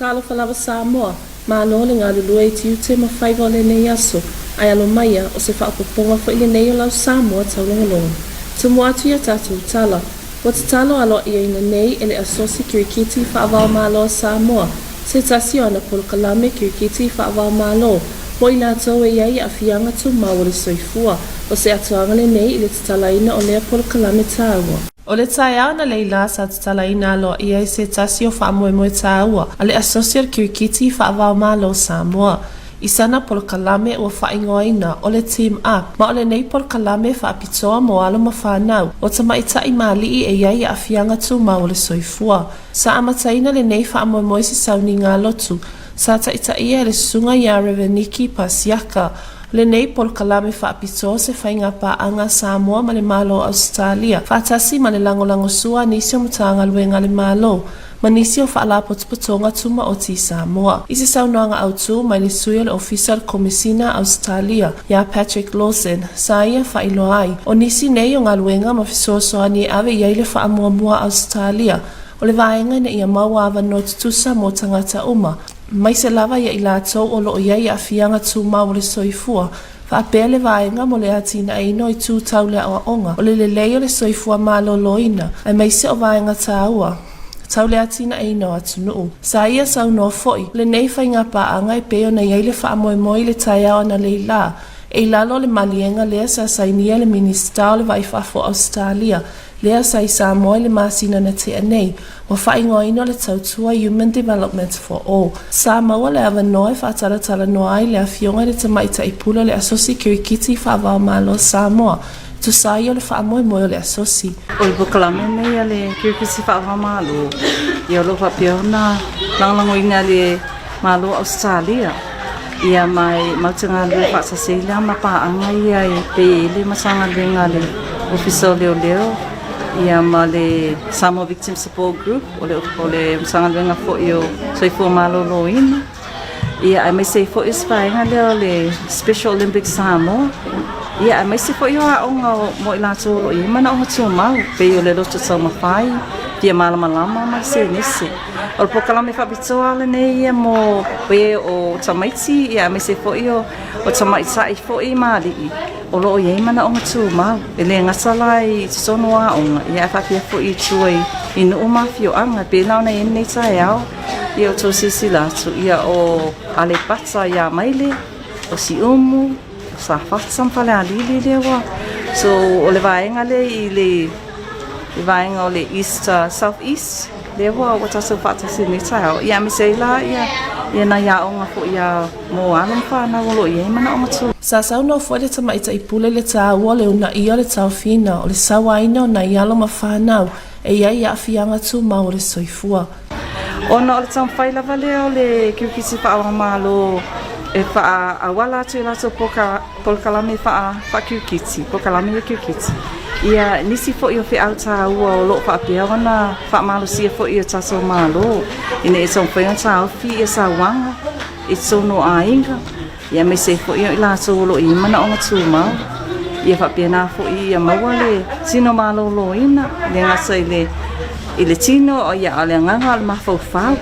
Talofa lava Samoa, malo le galulue i tiute ma faiva o lenei aso, ae alo maia, o se faaopoopoga foi lenei o lau Samoa taulogologo. Tumu atu i a tatou tala. Ua tatalo aloaiaina nei e le Asosi Kirikiti Faava-o-Malo a Samoa, se tasi o ana polokalame kirikiti faava-o-Malo, mo i latou e i ai aafiaga tumau o le soifua. O se atoaga lenei i le tatalaina o lea polokalame taua. O le taeao analeila sa tatalaina aloaia ai se tasi o faamoemoe taua a le Asosi o le Kirikiti Faava-o-Malo o Samoa i sana polokalame ua faaigoaina o le Team Up, ma o lenei polokalame faapitoa mo alo ma fanau o tamaitai ma alii e i ai aafiaga tumau o le soifua. Sa amataina lenei faamoemoe i se sauniga lotu sa taitaia e le Susuga iā Rev Niki Pasiaka. O lenei polokalame faapitoa se faiga paaga a Samoa ma le Malo o Ausetalia faatasi ma le lagolagosua a nisi o Matagaluega a le Malo ma nisi o Faalapotopotoga Tumaoti i Samoa. I se saunoaga autu mai le sui o le Ofisa o le Komesina a Ausetalia iā Patrick Lawson, sa ia faailoa ai, o nisi nei o galuega ma fesoasoani e ave i ai le faamuamua a Ausetalia o le vaega ina ia maua avanoa tutusa mo tagata uma, aemaise lava ia i latou o lo o i ai aafiaga tumau o le soifua, faapea le vaega mo le atinaeina o itu tau le aoaoga, o le lelei o le soifua maloloina, aemaise o vaega taua tau le atinaeina o atunuu. Sa ia saunoa foi, o lenei faiga paaga e pei ona i ai le faamoemoe i le taeao analeila, e i lalo o le maliega lea sa sainia e le Minisita o le Vai Fafo o Ausetalia, lea sa i Samoa i le masina na tea nei, ua faaigoaina o le tautua Human Development for All. Sa maua le avanoa e faatalatalanoa ai le Afioga i le Tamaitai Pule o le Asosi Kirikiti Faava-o-Malo o Samoa, e tusa ai o le faamoemoe o le asosi. O le polokalame lenei a le Kirikiti Faava-o-Malo, ia o lo o faapea ona lagolagoina e le Malo o Ausetalia, ia ma e matou te galulue faatasi ai la ma paaga ia e pei e i ai le Matagaluega a le Ofisa o Leoleo, ia ma le Samoa Victim Support Group, o le, o le Matagaluega foi o Soifua Maloloina, ia aemaise ai foi o se vaega lea o le Special Olympics Samoa, ia aemaise foi o aoga mo i latou o lo o i ai manaoga tumau, pei o le loto taumafai, fia malamalama ma le senese. O le polokalame faapitoa lenei ia mo e o tamaiti, ia aemaise foi o tamaitai foi ma alii o lo o i ai manaoga tumau. E le gata la i totonu o aoga, ia ae faapea foi i tua i nuu ma afioaga. E pei la ona i ai lenei taeao, ia outou silasila atu, ia o Aleipata ia Maile, o Siumu, o Safata ma Falealili lea ua. So o le vaega lea i le vaega o le East, South East, lea ua ua tatou faatasi i lenei taeao. Ia aemaise ai la ia ia nai aoga foi ia mo alo ma fanau o lo o i ai manaoga tumau. Sa saunoa foi le tamaitai pule i le taua o le uunaia o le taofiina o le sauaina o nai alo ma fanau e i ai aafiaga tumau o le soifua. Ona o le taumafai lava lea o le kirikiti faava-o-Malo e faaauala atu i latou polokalame faakirikiti, polokalame ia kirikiti, ia nisi foi o feau taua o lo o faapea ona faamalosia foi e o tatou Malo ina ia taumafai ona taofi ia sauaga i totonu o aiga, ia aemaise ai foi o i latou o lo o i ai manaoga tumau, ia faapena foi ia maua le tino maloloina, e le gata i le i le tino, ia a o le agaga o le mafaufau,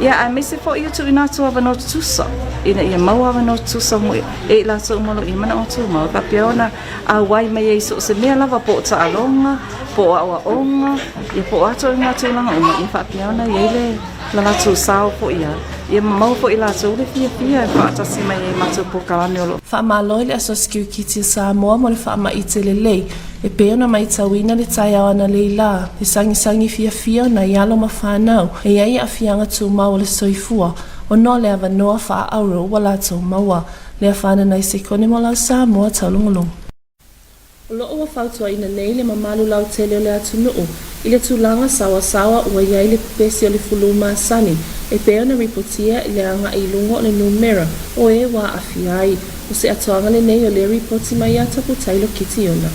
ia aemaise foi o tuuina atu avanoa tutusa ina ia maua avanoa tutusa mo e i latou uma o lo o i ai manaoga tumau, e faapea ona auai mai ai i so o se mea lava, po o taaloga, po o aoaoga, ia po o a ituaiga tulaga uma, ia faapea ona i ai le la latou sao foi ia, ia ma maua foi e latou le fiafia e faatasi mai ai i matou polokalame o lo o. Faamalo i le Asosi Kirikiti o Samoa mo le faamaite lelei e pei ona maitauina le taeao analeila, le sagisagi fiafia o nai alo ma fanau e i ai aafiaga tumau o le soifua ona o le avanoa faa-auro ua latou maua. Lea whananai sekone mo lau Samoa taulogologo. O lo o ua fautuaina nei le mamalu lautele o le atunuu i le tulaga saoasaoa ua i ai le pepesi o le fulu masani e pei ona ripotia i le agai i luga o le numera o e ua aafia ai. O se atoaga lenei o lea ripoti mai iā Taputailo Kitiona.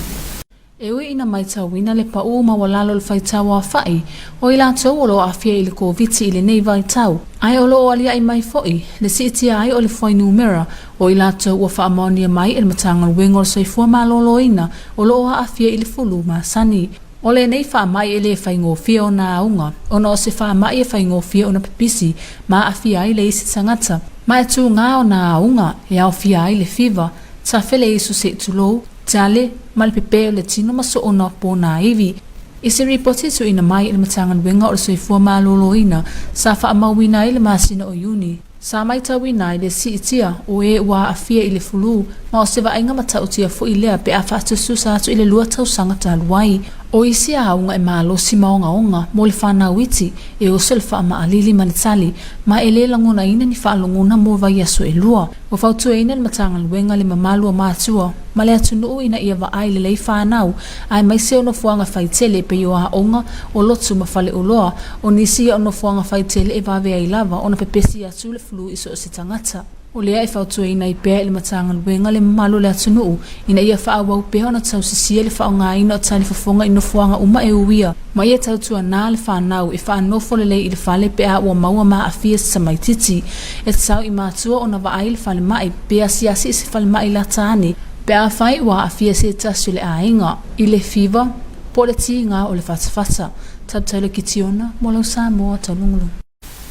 E ui ina matauina le paū maualalo o le faitau aofai o i latou o lo o aafia i le Koviti i lenei vaitau, ae o lo o aliaʻi mai foi le siitia ai o le fuainumera o i latou ua faamaonia mai e le Matagaluega o le Soifua Maloloina o lo o aafia i le fulu masani. O lenei faamai e le faigofie ona auga, ona o se faamai e faigofie ona pipisi ma aafia ai le isi tagata. Ma e tuga ona auga e aofia ai le fiva, tafe le isu se'i tulou, tale, ma le pepe o le tino ma soona pona ivi. I se ripoti tuuina mai e le Matagaluega o le Soifua Maloloina sa faamauina ai le masina o Iuni, sa maitauina ai le siitia o e ua aafia i le fulu ma o se vaaiga matautia foi lea pe a faatusatusa atu i le lua tausaga talu ai. O isi auga e malosi ma ogaoga mo le fanau iti e oso le faamaalili ma le tali ma e le lagonaina ni faalogona mo vaiaso e lua. Ua fautuaina le Matagaluega le mamalu o matua ma le atunuu ina ia vaai lelei fanau aemaise o nofoaga faitele e pei o aoga, o lotu ma faleoloa. O nisi ia o nofoaga faitele e vave ai lava ona pepesi atu le flu i so o se tagata. O lea e fautuaina ai pea e le Matagaluega le mamalu o le atunuu ina ia faaauau pea ona tausisia le faaaogaina o talifofoga i nofoaga uma e uia, ma ia tautuana le fanau e faanofo lelei i le fale pe a ua maua ma aafia se tamaitiiti. E tatau i matua ona vaai le falemai pe asiasi i se falemai lata ane pe afai ua aafia se tasi o le aiga i le fiva po o le tiga o le fatafata. Tautala Kitiona mo lau Samoa taulogologo.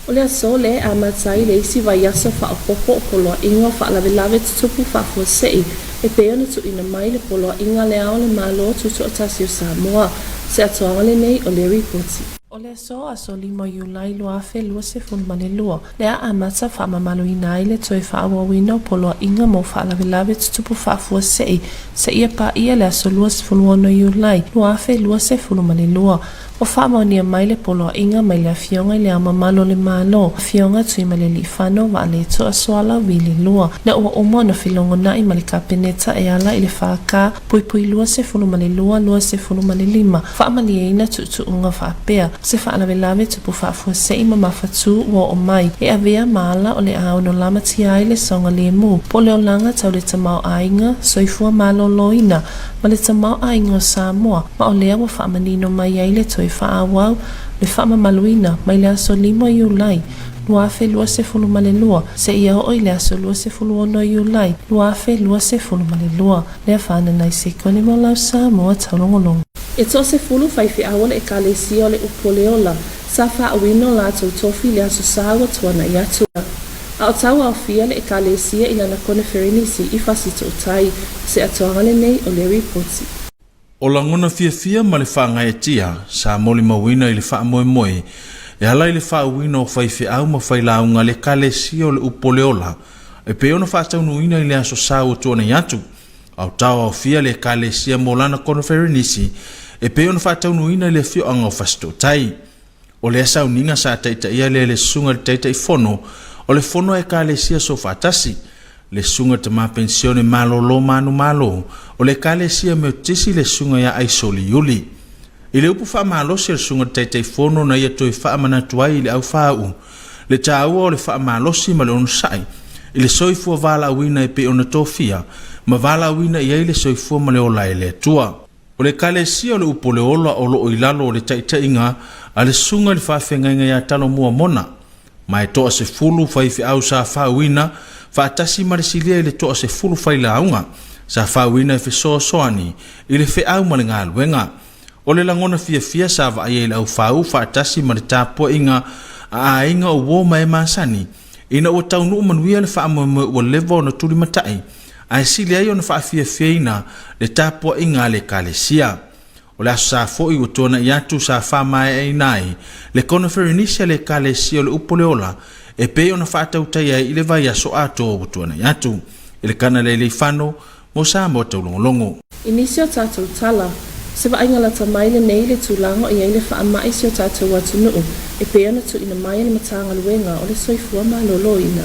O le aso lea e amata ai le isi vaiaso faaopoopo o Poloaiga o Faalavelave Tutupu Faafuasei e pei ona tuuina mai le Poloaiga a le Ao o le Malo Tutoatasi o Samoa. Se atoaga lenei o le Ripoti. O le aso, aso 5 o Iulai 2022, lea amata faamamaluina ai le toe faaauauina o poloaiga mo faalavelave tutupu faafuasei seia paia le aso 26 Iulai 2022. Ua faamaonia mai le poloaiga mai le Afioga i Le Ao Mamalu o le Malo, Afioga Tuimalealiifano Vaaletoa Sualauvi II, lea ua uma ona felogonai ma le Kapeneta e ala i le FK puipui 22 25, faamalieina tuutuuga faapea, se faalavelave tupu faafuasei ma mafatū ua oo mai, e avea ma ala o le a ono lamatia ai le saogalemu, po o le olaga tau le tamaoaiga, soifua maloloina, ma le tamaoaiga o Samoa, ma o lea ua faamanino mai ai le toe faaauau le faamamaluina mai le aso 5 Iulai 2022 seia oo i le aso 26 Iulai 2022. Lea whanana i sekone mo lau Samoa taulogologo. E toasefulu faifeau o le Ekalesia o le Upu o le Ola sa faauina o latou tofi i le Aso Sa ua tuanai atu. A o tauaofia le Ekalesia i lana koneferenisi i Fasitootai, se atoaga lenei o le ripoti. O lagona fiafia ma le faagaeetia sa molimauina i le faamoemoe e ala i le faauuina o faifeau ma failauga a le Ekalesia o le Upu o le Ola e pei ona faataunuuina i le Aso Sa ua tuanai atu, a o taoaofia le Ekalesia mo lana koneferenisi e pei ona faataunuuina i le afioaga o Fasitootai. O lea sauniga sa taitaia lea e le Susuga i le Taitaifono o le Fono a Ekalesia Soofaatasi, le Susuga i le Tama Penisione Malolo Manumalo o le Ekalesia Metotisi le Susuga ia Aisoli Iuli. I le upu faamalosi a le Susuga i le Taitaifono na ia toe faamanatu ai i le aufāu'u le tāua o le faamalosi ma le onosai i le soifua valaauina e pei ona tofia ma valaauina i ai le soifua ma le ola e le Atua. O le Ekalesia o le Upu o le Ola o lo o i lalo o le taitaiga a le Susuga i le Faafeagaiga ia Talomua Mona, ma e toasefulu faifeau sa faauina faatasi ma le silia i le toasefulu failauga sa faauina e fesoasoani i le feau ma le galuega. O le lagona fiafia sa vaaia i le aufāu faatasi ma le tapuaiga a aiga o uo ma e masani ina ua taunuu manuia le faamoemoe ua leva ona tulimatai ae sili ai ona faafiafiaina le tapuaiga a le Ekalesia. O le Aso Sa foi ua tuanai atu sa faamaeaina ai le koneferenisi a le Ekalesia o le Upu o le Ola e pei ona faatautai ai i le vaiaso atoa ua tuanai atu. Elekana Leileifano mo Samoa Taulogologo. I nisi o tatou tala, o se vaaiga lata mai lenei i le tulaga o i ai le faamai i si o tatou atunuu e pei ona tuuina mai e le Matagaluega o le Soifua Maloloina.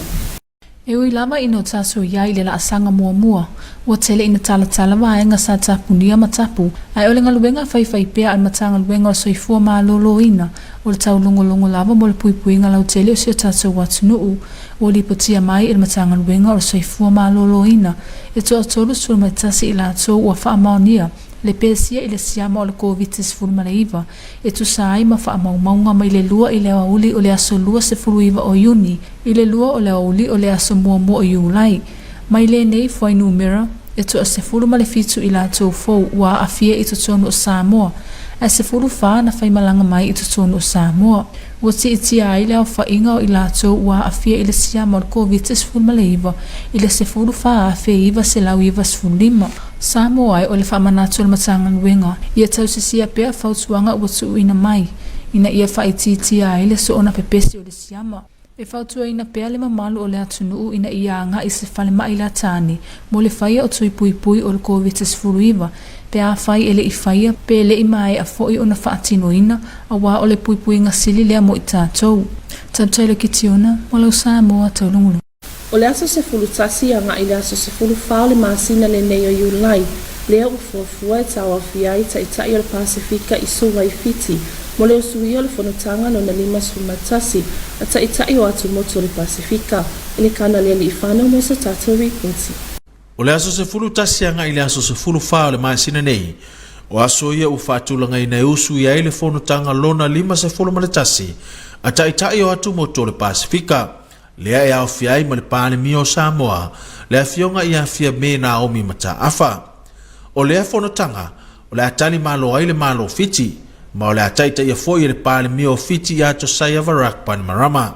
E ui lava ina o tatou i ai i le laasaga muamua, ua tele ina talatala vaega sa tapunia ma tapu, ae o le galuega faifaipea a le Matagaluega o le Soifua Maloloina o le taulogologo lava mo le puipuiga lautele o si o tatou atunuu. Ua lipotia mai e le Matagaluega o le Soifua Maloloina e toa-31 i latou ua faamaonia le pesia i le siama o le Koviti-19 e tusa ai ma faamaumauga mai le 2 i le aoauli o le aso 29 o Iuni i le 2 o le aoauli o le aso 1 o Iulai. Mai lenei fuainumera, e toa-17 i latou fou ua aafia i totonu o Samoa. ae 14 na faimalaga mai i totonu o Samoa. Ua siitia ai le aofaiga o i latou ua aafia i le siama o le Koviti-19 i le 14,995. Samoa ai o le faamanatu a le Matagaluega ia tausisia pea fautuaga ua tuuina mai ina ia faaitiitia ai le soona pepesi o le siama. E fautuaina pea le mamalu o le atunuu ina ia agai i se falemai latani mo le faia o tui puipui o le Koviti-19 pe afai e le i faia pe le i maea foi ona faatinoina aua o le puipuiga sili lea mo i tatou. Tautaila Kitiona, mo lau Samoa taulogologo. O le aso 11 agai i le aso 14 o le masina lenei o Iulai, lea ua fuafua e tauaofia ai Taitai o le Pasefika i Suva i Fiti mo le usuia o le Fonotaga lona 51 a Taitai o Atumotu o le Pasefika i le Kanalealiifano mo se tatou ripoti. O le aso 11 agai i le aso 14 o le masina nei, o aso ia ua faatulagaina e usu i ai le Fonotaga lona 51 a Taitai o Atumotu o le Pasefika, lea e aofia ai ma le Palemia o Samoa, le Afioga ia Fiame Naomi Mataafa. O lea fonotaga, o le a tali malo ai le Malo o Fiti, ma o le a taitaia foi e le Palemia o Fiti ia Josiah Varak Bainimarama.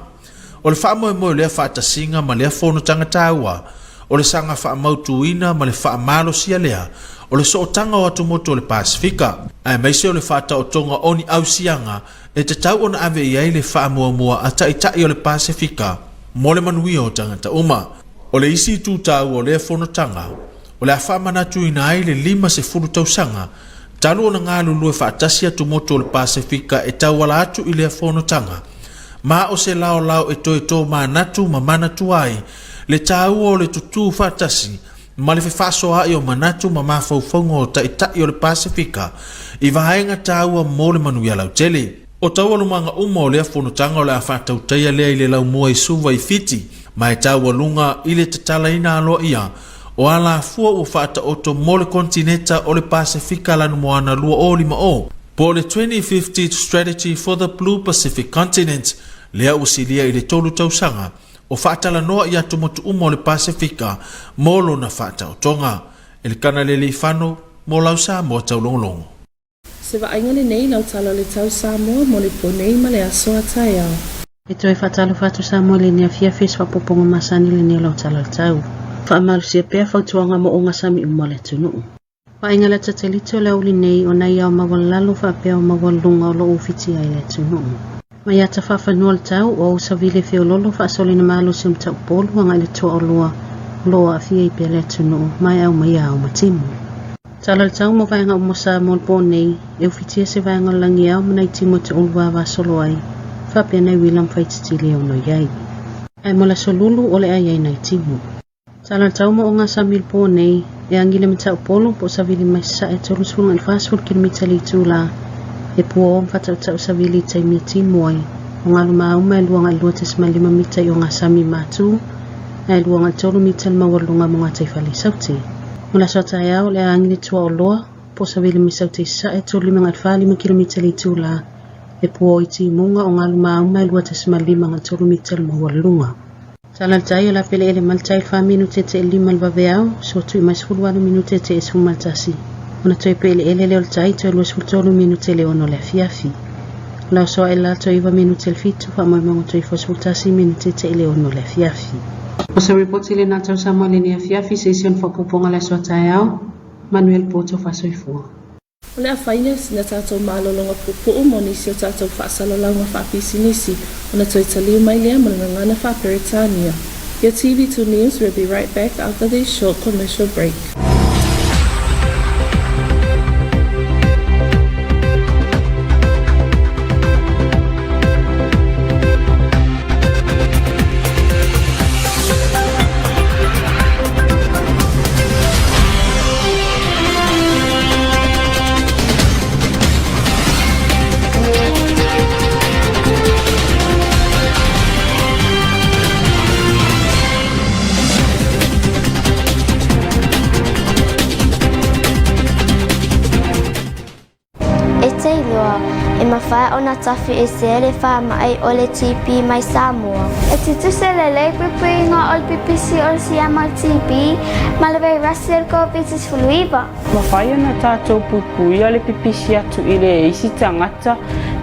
O le faamoemoe o lea faatasiga ma lea fonotaga taua, o le saga faamautuina ma le faamalosia lea o le sootaga o atumotu o le Pasefika, aemaise o le faataotoga o ni ausiaga e tatau ona ave i ai le faamuamua a Taitai o le Pasefika mo le manuia o tagata uma. O le isi itu taua o lea fonotaga, o le a faamanatuina ai le 50 tausaga talu ona galulue faatasi atumotu o le Pasefika e tauala atu i lea fonotaga, ma o se laolao e toe tomanatu ma manatua ai le taua o le tutū faatasi ma le fefaasoaai o manatu ma mafaufauga o Taitai o le Pasefika i vaega taua mo le manuia lautele. O taualumaga uma o lea fonotaga o le a faatautaia lea i le laumua i Suva i Fiti, ma e taualuga i le tatalaina aloaia o alafua ua faataoto mo le konetineta o le Pasefika Lanumoana 2050, po o le 2050 Strategy for the Blue Pacific Continent, lea ua silia i le tolu tausaga o faatalanoa i atumotu uma o le Pasefika mo lona faataotoga. Elikana Leleifano mo lau Samoa Taulogologo. Se vaaiga lenei lau tala o le tau Samoa mo le po nei ma le aso a taeao. E toe faatalofa atu Samoa i lenei afiafi i se faaopoopoga masani lenei o lau tala o le tau. Faamalosia pea fautuaga mo ogasami uma o le atunuu. Vaaiga le satelite o le aoauli nei o nai ao maualalo faapea ao maualuluga o lo o ufitia ai le atunuu. Mai ata faafanua le tau, o ou savili e feololo faasolina malosi o Mataupolu agai le Tuaoloa o lo o aafia ai pea le atunuu ma e aumaia ao ma timu. Tala le tau mo vaega uma o Samoa le po nei, e ufitia se vaega o le lagi ao ma nai timu e toulu vavasolo ai, faapea nai uila ma faititili e ono i ai. Ae mo le aso lulu o le ai ai nai timu. Tala le tau mo ogasami i le po nei, e agi le Mataupolu po o savili mai sasae 30 agai le 40 kilomita i le itula, e puaoa ma faatautau savili i taimi e timu ai, o galu mauma e 2 agai le 2.5 mita i ogasami i Matu, ae 2 agai le 3 mita le maualuluga mo gataifale i Saute. Mo le aso a taeao, o le a agi le Tuaoloa, po o savili mai Saute i sasae 35 agai le 45 kilomita i le itula, e puaoa i timuga o galu mauma e 2.5 agai le 3 mita le maualuluga. Tala le tai o la peleele ma le tai fa minute te lima le vaveao, so tui mai 18 minute te 11. Ona toe peleele lea o le tai toe 23 minute le ono le afiafi. O la soa e la toe 9 minute le fitu, faamoemoega toe 11 minute te le ono le afiafi. O se ripoti lena tau Samoa i lenei afiafi, se isi o ni faaopoopoga le aso a taeao, Manuia le po taufasoifua. O le a fai lea sina tatou malologa puupuu mo nisi o tatou faasalalauga faapisinisi ona toe taliu mai lea mo le gagana faa-Peretania. Your TV2 News will be right back after this short commercial break. E te iloa, E mafai ona tafiesea le faamai o le TB mai Samoa. E tutusa lelei puipuiga o le pipisi o le siama o le TB ma le vairasi o le Koviti-19. Mafai ona tatou puipuia le pipisi atu i le isi tagata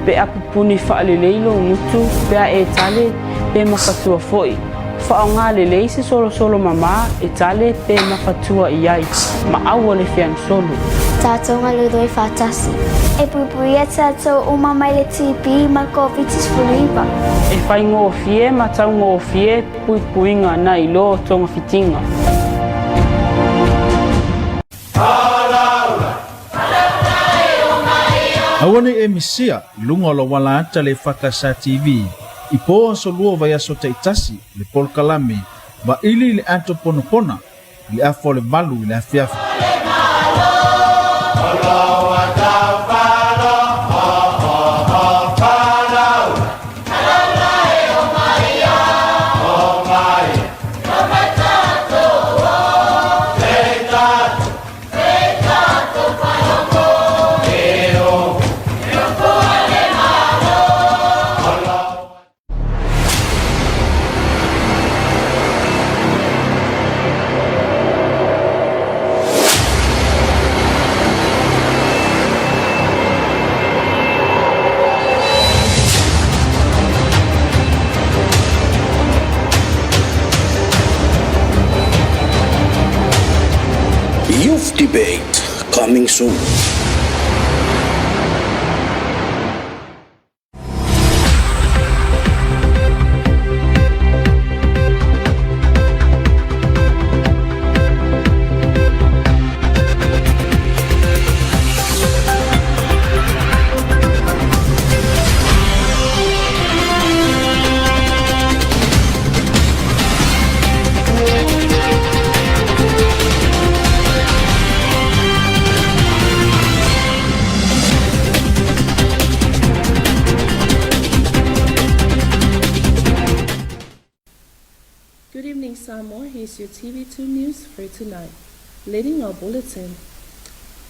pe a pupuni faalelei lou gutu pe a e tale pe mafatua foi. Faaaoga lelei se solosolo mama e tale pe mafatua i ai, ma aua le feanosolo. Tatou galulue faatasi. E puipuia tatou uma mai le TB ma le Koviti-19. E faigofie ma taugofie puipuiga nai lo togafitiga. Aua nei e misia i luga o lou ala ata le Fakasa TV i po aso lua vaiaso taitasi le polokalame Vaili i le Ato Ponapona i le afa o le valu i le afiafi. Youth Debate coming soon. Good evening, Samoa. Here's your TV2 news for tonight. Leading our bulletin.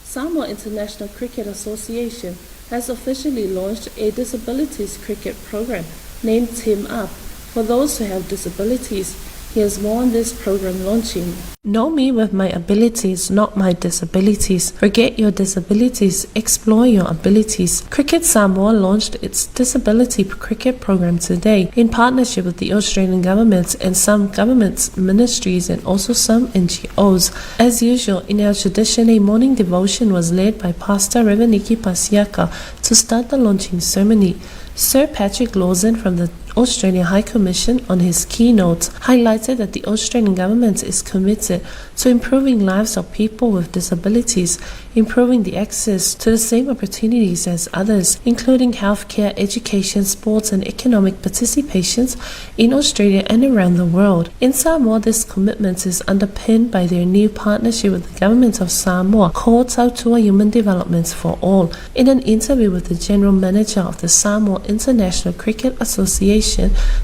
Samoa International Cricket Association has officially launched a disabilities cricket program named Team Up for those who have disabilities. Here's more on this program launching. Know me with my abilities, not my disabilities. Forget your disabilities, explore your abilities. Cricket Samoa launched its disability cricket program today in partnership with the Australian government and some government ministries and also some NGOs. As usual, in our tradition, a morning devotion was led by Pastor Reveniki Pasiaka to start the launching ceremony. Sir Patrick Lawson from the Australia High Commission on his keynote highlighted that the Australian government is committed to improving lives of people with disabilities, improving the access to the same opportunities as others, including healthcare, education, sports and economic participations in Australia and around the world. In Samoa, this commitment is underpinned by their new partnership with the government of Samoa called Tautua Human Development for All. In an interview with the general manager of the Samoa International Cricket Association,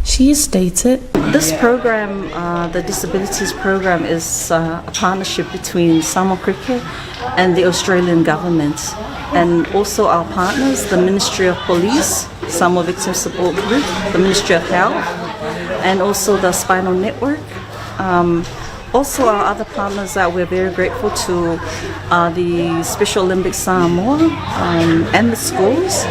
she stated, This program, uh, the disabilities program, is uh, a partnership between Samoa Cricket and the Australian government, and also our partners, the Ministry of Police, Samoa Victim Support Group, the Ministry of Health, and also the Spinal Network. Um, also, our other partners that we're very grateful to are the Special Olympics Samoa um, and the schools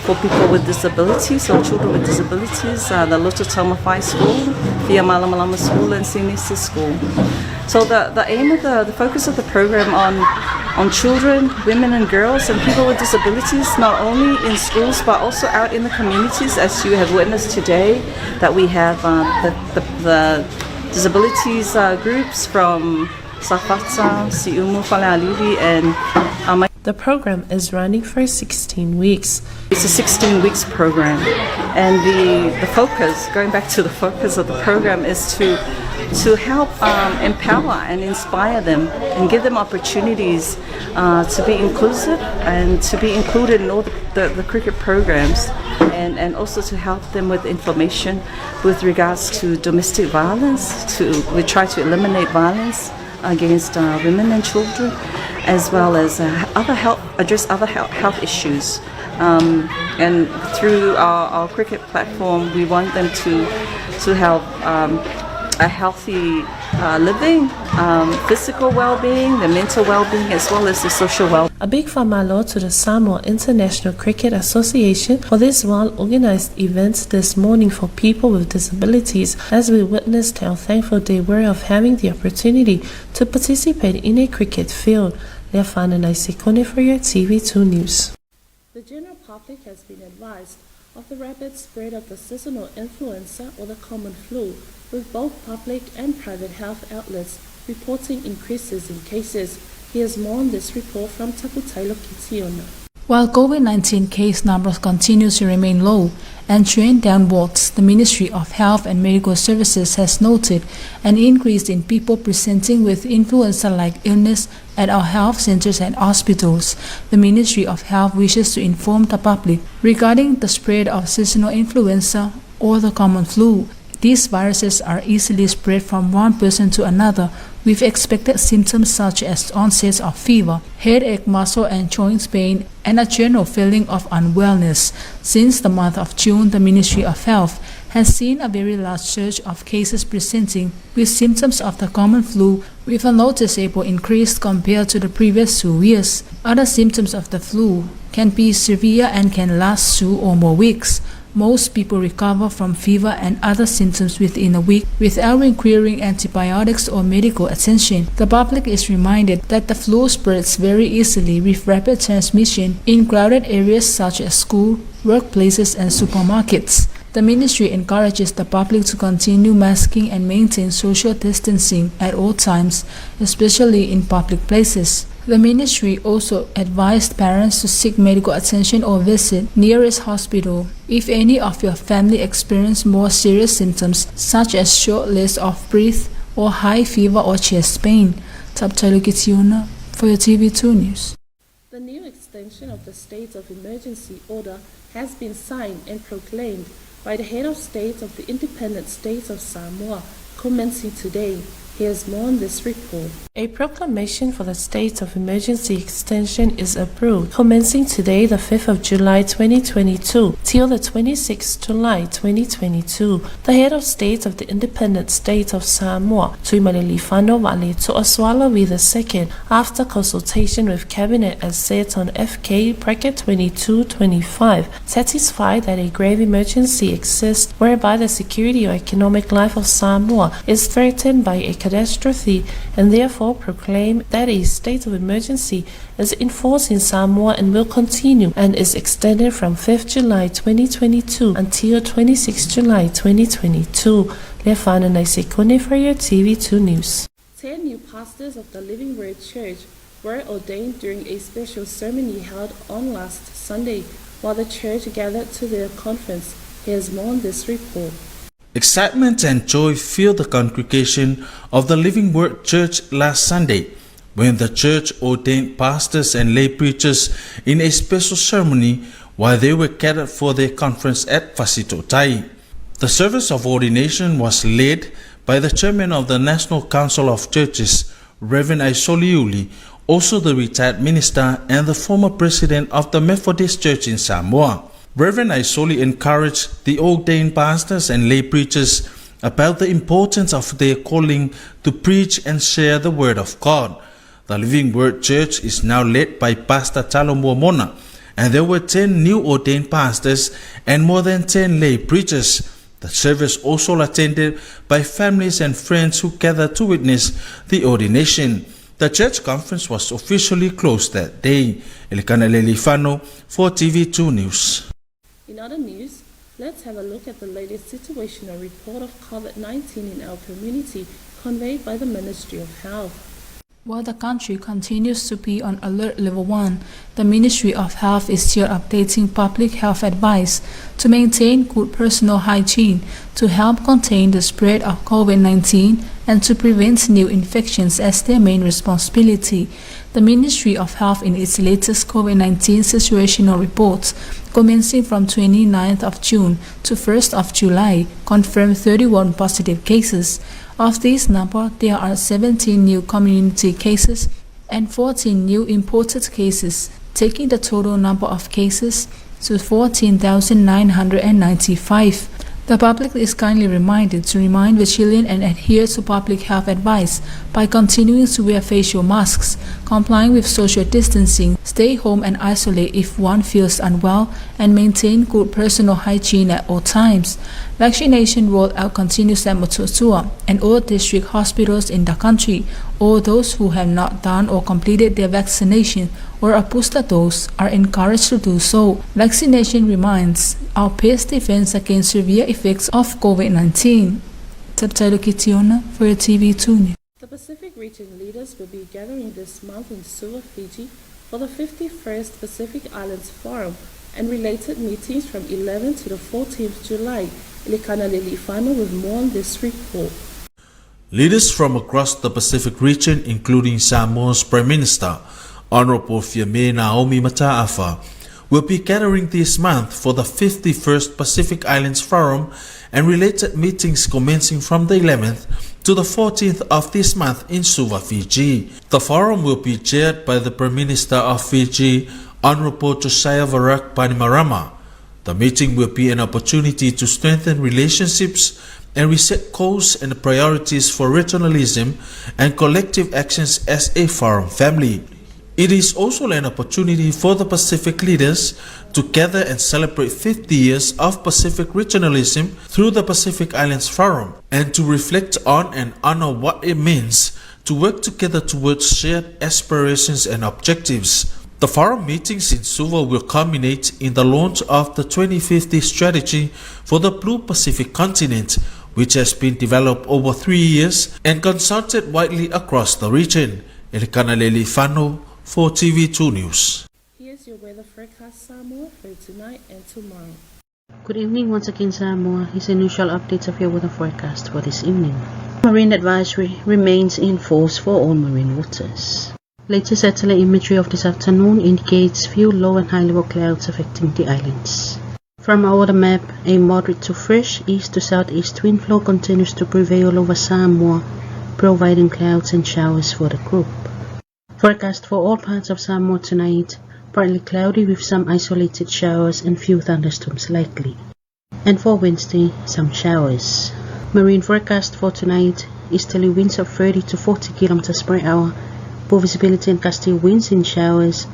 for people with disabilities or children with disabilities, uh, the Loto Taumafai School, Fia Malamalama School, and Sinisa School. So the, the aim of the, the focus of the program on on children, women and girls and people with disabilities, not only in schools but also out in the communities, as you have witnessed today, that we have uh, the, the, the disabilities uh, groups from Safata, Siumu, Falealili and um, The program is running for 16 weeks. It's a 16 weeks program, and the, the focus, going back to the focus of the program, is to to help um, empower and inspire them and give them opportunities uh, to be inclusive and to be included in all the, the, the cricket programs and, and also to help them with information with regards to domestic violence. To, we try to eliminate violence against uh, women and children as well as other health, address other health issues. And through our cricket platform, we want them to have a healthy living, physical well-being, the mental well-being, as well as the social well-being. A big faamalo to the Samoa International Cricket Association for this well-organized event this morning for people with disabilities, as we witnessed how thankful they were of having the opportunity to participate in a cricket field. Leafana Naisekone for your TV2 News. The general public has been advised of the rapid spread of the seasonal influenza or the common flu, with both public and private health outlets reporting increases in cases. Here's more on this report from Taputailo Kitiona. While COVID-19 case numbers continue to remain low and trend downwards, the Ministry of Health and Medical Services has noted an increase in people presenting with influenza-like illness at our health centers and hospitals. The Ministry of Health wishes to inform the public regarding the spread of seasonal influenza or the common flu. These viruses are easily spread from one person to another with expected symptoms such as onset of fever, headache, muscle and joint pain, and a general feeling of unwellness. Since the month of June, the Ministry of Health has seen a very large surge of cases presenting with symptoms of the common flu, with a noticeable increase compared to the previous 2 years. Other symptoms of the flu can be severe and can last 2 or more weeks. Most people recover from fever and other symptoms within a week without requiring antibiotics or medical attention. The public is reminded that the flu spreads very easily with rapid transmission in crowded areas such as school, workplaces, and supermarkets. The ministry encourages the public to continue masking and maintain social distancing at all times, especially in public places. The ministry also advised parents to seek medical attention or visit nearest hospital if any of your family experience more serious symptoms such as shortness of breath or high fever or chest pain. Taptalo Kitiona for your TV2 News. The new extension of the state of emergency order has been signed and proclaimed by the head of state of the independent state of Samoa, commencing today. Here's more on this report. A proclamation for the state of emergency extension is approved, commencing today, the 5th of July 2022, till the 26th July 2022. The head of state of the independent state of Samoa, Tuimalealiifano Va'aletoa Sualauvi II, after consultation with cabinet as set on FK bracket 2225, satisfied that a grave emergency exists whereby the security or economic life of Samoa is threatened by a catastrophe, and therefore proclaim that a state of emergency is in force in Samoa and will continue and is extended from 5th July 2022 until 26 July 2022. Lefana Naisekone for your TV2 News. 10 new pastors of the Living Word Church were ordained during a special ceremony held on last Sunday while the church gathered to their conference. Here's more on this report. Excitement and joy filled the congregation of the Living Word Church last Sunday when the church ordained pastors and lay preachers in a special ceremony while they were gathered for their conference at Fasitotai. The service of ordination was led by the chairman of the National Council of Churches, Reverend Aisoli Uli, also the retired minister and the former president of the Methodist Church in Samoa. Reverend Aisoli encouraged the ordained pastors and lay preachers about the importance of their calling to preach and share the Word of God. The Living Word Church is now led by Pastor Talo Muamona, and there were 10 new ordained pastors and more than 10 lay preachers. The service also attended by families and friends who gathered to witness the ordination. The church conference was officially closed that day. Elikana Lelifano for TV2 News. In other news, let's have a look at the latest situational report of COVID-19 in our community conveyed by the Ministry of Health. While the country continues to be on alert level 1, the Ministry of Health is still updating public health advice to maintain good personal hygiene, to help contain the spread of COVID-19 and to prevent new infections as their main responsibility. The Ministry of Health, in its latest COVID-19 situational report, commencing from 29th of June to 1st of July, confirmed 31 positive cases. Of this number, there are 17 new community cases and 14 new imported cases, taking the total number of cases to 14,995. The public is kindly reminded to remain vigilant and adhere to public health advice by continuing to wear facial masks, complying with social distancing, stay home and isolate if one feels unwell, and maintain good personal hygiene at all times. Vaccination rollout continues at Motootua and all district hospitals in the country. All those who have not done or completed their vaccination or a booster dose are encouraged to do so. Vaccination remains our best defense against severe effects of COVID-19. Subtitle Kitiona for your TV2 News. The Pacific region leaders will be gathering this month in Suva, Fiji for the 51st Pacific Islands Forum and related meetings from 11 to the 14th July. Elikana Lelifano with more on this report. Leaders from across the Pacific region, including Samoa's Prime Minister, Honorable Fiame Naomi Mata'afa, will be gathering this month for the 51st Pacific Islands Forum and related meetings commencing from the 11th to the 14th of this month in Suva, Fiji. The forum will be chaired by the Prime Minister of Fiji, Honorable Josiah Varak Bainimarama. The meeting will be an opportunity to strengthen relationships and reset goals and priorities for regionalism and collective actions as a forum family. It is also an opportunity for the Pacific leaders to gather and celebrate 50 years of Pacific regionalism through the Pacific Islands Forum and to reflect on and honor what it means to work together towards shared aspirations and objectives. The forum meetings in Suva will culminate in the launch of the 2050 strategy for the Blue Pacific continent, which has been developed over 3 years and consulted widely across the region. Elikana Lelifano for TV2 News. Here's your weather forecast, Samoa, for tonight and tomorrow. Good evening once again, Samoa. Here's a usual updates of your weather forecast for this evening. Marine advisory remains in force for all marine waters. Latest satellite imagery of this afternoon indicates few low and high level clouds affecting the islands. From our weather map, a moderate to fresh east to southeast wind flow continues to prevail over Samoa, providing clouds and showers for the group. Forecast for all parts of Samoa tonight, partly cloudy with some isolated showers and few thunderstorms likely. And for Wednesday, some showers. Marine forecast for tonight, easterly winds of 30 to 40 kilometers per hour, poor visibility and gusty winds in showers,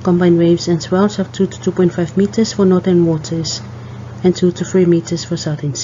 combined waves and swells of 2 to 2.5 meters for northern waters and 2 to 3 meters for southern seas.